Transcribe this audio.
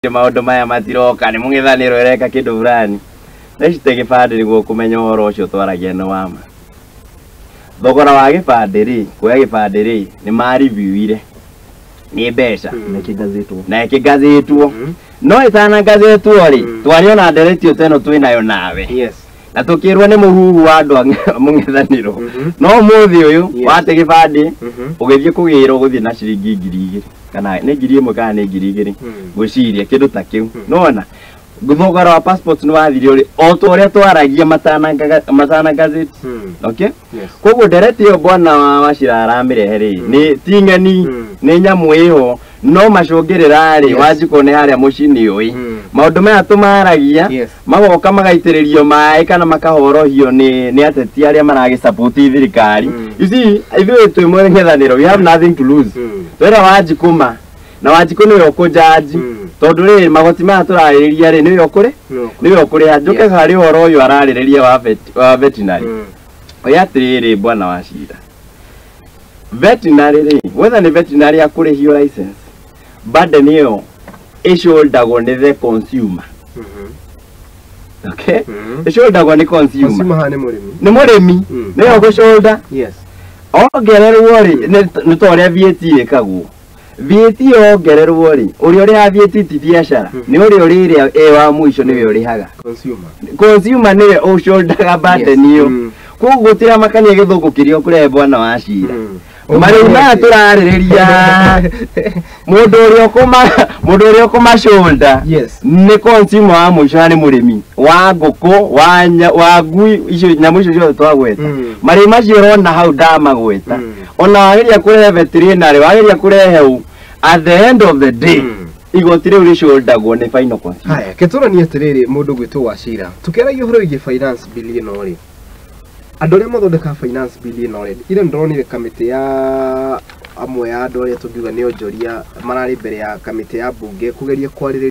Maũndũ maya matiroka nĩ mũng'ethanĩro ĩreka kĩndũ fulani. Thaici te gĩbandĩ nĩguo kũmenya ũhoro ũcio twaragia nĩ wama. Thogora wa gĩbandĩ rĩ, kuoya gĩbandĩ rĩ, nĩ mariviwire nĩ mbeca. Na ĩkĩgazetwo. Na ĩkĩgazetwo, no ĩtanagazetwo rĩ, twarĩ ona nderetio ta ĩno twĩnayo nawe, na tũkĩrwo nĩ mũhuhu wa andũ a mũng'ethanĩro. No ũmũthĩ ũyũ wate gĩbandĩ, ũgĩthiĩ kũgĩrwo gũthiĩ na ciringi 2,000 kana nĩ 1,000 kana nĩ 2,000, ngwĩciria kĩndũ ta kĩu. Nona thogora wa passport nĩ wathire ũrĩ o ta ũrĩa twaragia matana gazette. Okay. Koguo ndereti ĩyo bwana wa Wachira aramĩrehe rĩ, nĩ ti ng'eni, nĩ nyamũ ĩho no macũngĩrĩra rĩ. Wanjikũ nĩ harĩa mũciĩ ũĩ maũndũ maya tũmaragia, magoka magaitĩrĩrio maĩ kana makahorohio nĩ ateti arĩa maragĩsupport thirikari. You see, ithuĩ twĩ mũng'ethanĩro, we have nothing to lose. Twĩra Wanjikũ ma na Wanjikũ nĩwe ũkũjaji, tondũ rĩrĩ magoti maya tũrarĩrĩria rĩ, nĩwe ũkũrĩ nĩwe ũkũrĩha. Njũke harĩ ũhoro ũyũ ararĩrĩria wa veterinary. Oya atĩrĩrĩ, bwana wa cira, veterinary rĩ, whether nĩ veterinary akũrĩhio license, burden ĩyo ĩsholdagwo nĩ the consumer. Okay, ĩsholdagwo nĩ consumer. Consumer haha nĩ mũrĩmi. Nĩ mũrĩmi. Nĩwe ũgũshoulder. Ongererwo rĩ, nĩ ta ũrĩa VAT ĩkagwo. VAT yongererwo rĩ, ũrĩa ũrĩhaga VAT ti biacara, nĩ ũrĩa ũrĩrĩa ĩ wa mũico nĩwe ũrĩhaga. Consumer. Consumer nĩwe ũshouldaga burden ĩyo. Koguo gũtiramakania gĩthũngũ kĩrĩa ũkũrehe, bwana wa cira. Marĩhi maya tũrarĩrĩria, mũndũ ũrĩa ũkũma shoulder nĩ consumer wa mũico, na nĩ mũrĩmi wa ngũkũ, wa ngui, icio nyamũ icio ciothe twagweta. Marĩhi macio ũrona hau ndamagweta, ona wageria kũrehe veterinary, wageria kũrehe ũ, at the end of the day igoti rĩu rĩcũndagwo nĩ final consumer. Haya, ketũranie atĩrĩrĩ, mũndũ gwĩtwo Wachira, tũkĩaragia ũhoro wĩgiĩ finance bill ĩno rĩ, andũ arĩa mathondekaga finance bill ĩno rĩ, ira nĩndĩronire kamĩtĩ ya amwe ya andũ arĩa tũngiuga nĩ onjoria mararĩ mbere ya kamĩtĩ ya mbunge kũgeria kwarĩrĩria.